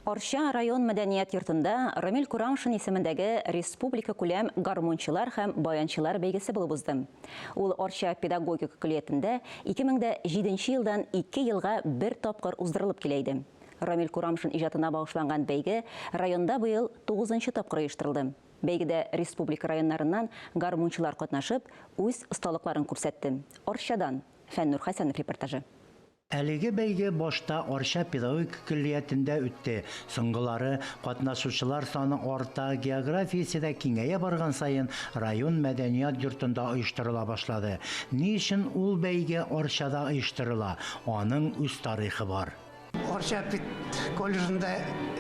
Арча район мәдәният йортында Рамил Курамшин исемендәге республика күләм гармунчылар һәм баянчылар бәйгесе булып узды. Ул Арча педагогика көллиятендә 2007 елдан ике елга бер тапкыр уздырылып килә иде. Рамил Курамшин иҗатына багышланган бәйге районда быел тугызынчы тапкыр оештырылды. Бәйгедә республика районнарыннан гармунчылар катнашып, үз осталыкларын күрсәтте. Арчадан, Фәннур Хәсәнов репортажы. Әлеге бәйге башта Арча педагогика көллиятендә үтте. Соңгылары, катнашучылар саны арта, географиясе дә киңәя барган саен, район мәдәният йортында оештырыла башлады. Ни өчен ул бәйге Арчада оештырыла? Аның үз тарихы бар. Арча педколледжында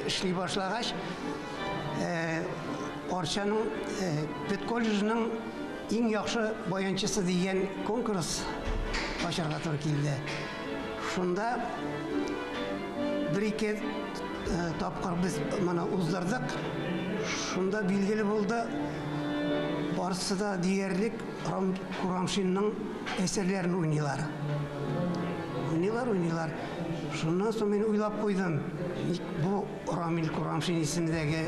эшли башлагач, Арчаның педколледжының Иң яхшы баянчысы дигән конкурс ачарга туры килде. Шунда бер-ике тапкыр без моны уздырдык. Шунда билгеле булды, барысы да диярлек Рам Курамшинның әсәрләрен уйныйлар. Уйныйлар, уйныйлар. Шуннан соң мин уйлап куйдым, ник бу Рамил Курамшин исемендәге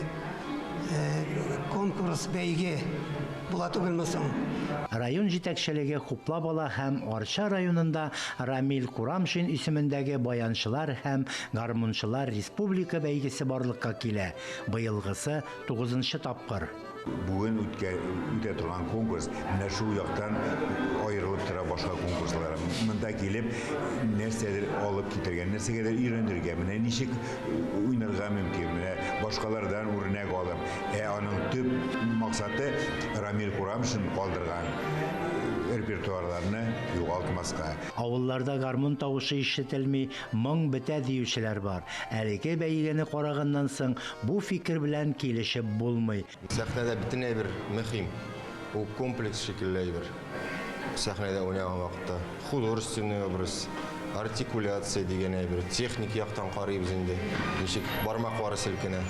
конкурс, бәйге була түгелме соң? Район җитәкчелеге хуплап ала һәм Арча районында Рамил Курамшин исемендәге баянчылар һәм гармунчылар республика бәйгесе барлыкка килә. Быелгысы, тугызынчы тапкыр. Бүген үткә, үтә торган конкурс менә шул яктан аерылып тора башка конкурслардан. Монда килеп, нәрсәдер алып китергә, нәрсәгәдер өйрәнергә, менә ничек уйнарга мөмкин, менә башкалардан үрнәк алып. Ә аның төп максаты Рамил Курамшин калдырган репертуарларны югалтмаска. Авылларда гармун тавышы ишетелми, моң бетә диючеләр бар. Әлеге бәйгене караганнан соң, бу фикер белән килешеп булмый. Сәхнәдә бөтен әйбер мөһим. Ул комплекс шикелле әйбер. Сәхнәдә уйнаган вакытта художественный образ, артикуляция дигән әйбер, техник яктан карыйбыз инде, ничек бармаклары селкенә.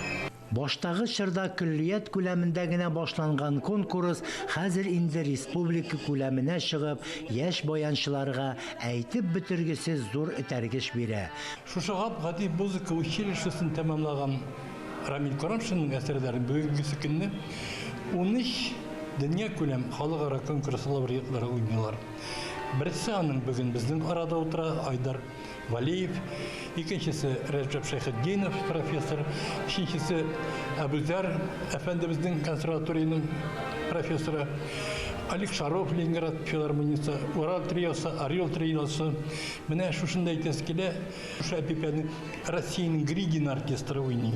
Баштагы чорда көллият күләмендә генә башланган конкурс хәзер инде республика күләменә чыгып, яшь баянчыларга әйтеп бетергесез зур этәргеч бирә. Шушы гап-гади музыка училищесын тәмамлаган Рамил Курамшинның әсәрләрен бүгенгесе көнне 13 дөньякүләм халыкара конкурс лауреатлары уйныйлар. Берсе аның бүген безнең арада утыра, Айдар Валиев, икенчесе Рәҗәп Шәйхетдинов профессор, өченчесе Әбүзәр әфәндебезнең консерваториянең профессоры, Олег Шаров Ленинград филармониясе, Урал триосы, Орел триосы. Менә шушында әйтәсе килә, шушы әпипәне Россиянең Гридин оркестры уйный.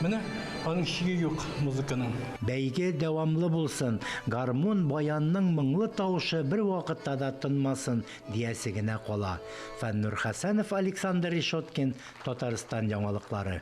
Менә аның чиге юк музыканың. Бәйге дәвамлы булсын, гармун, баянның моңлы тавышы бервакытта да тынмасын, диясе генә кала. Фәннур Хәсәнов, Александр Решеткин, Татарстан яңалыклары.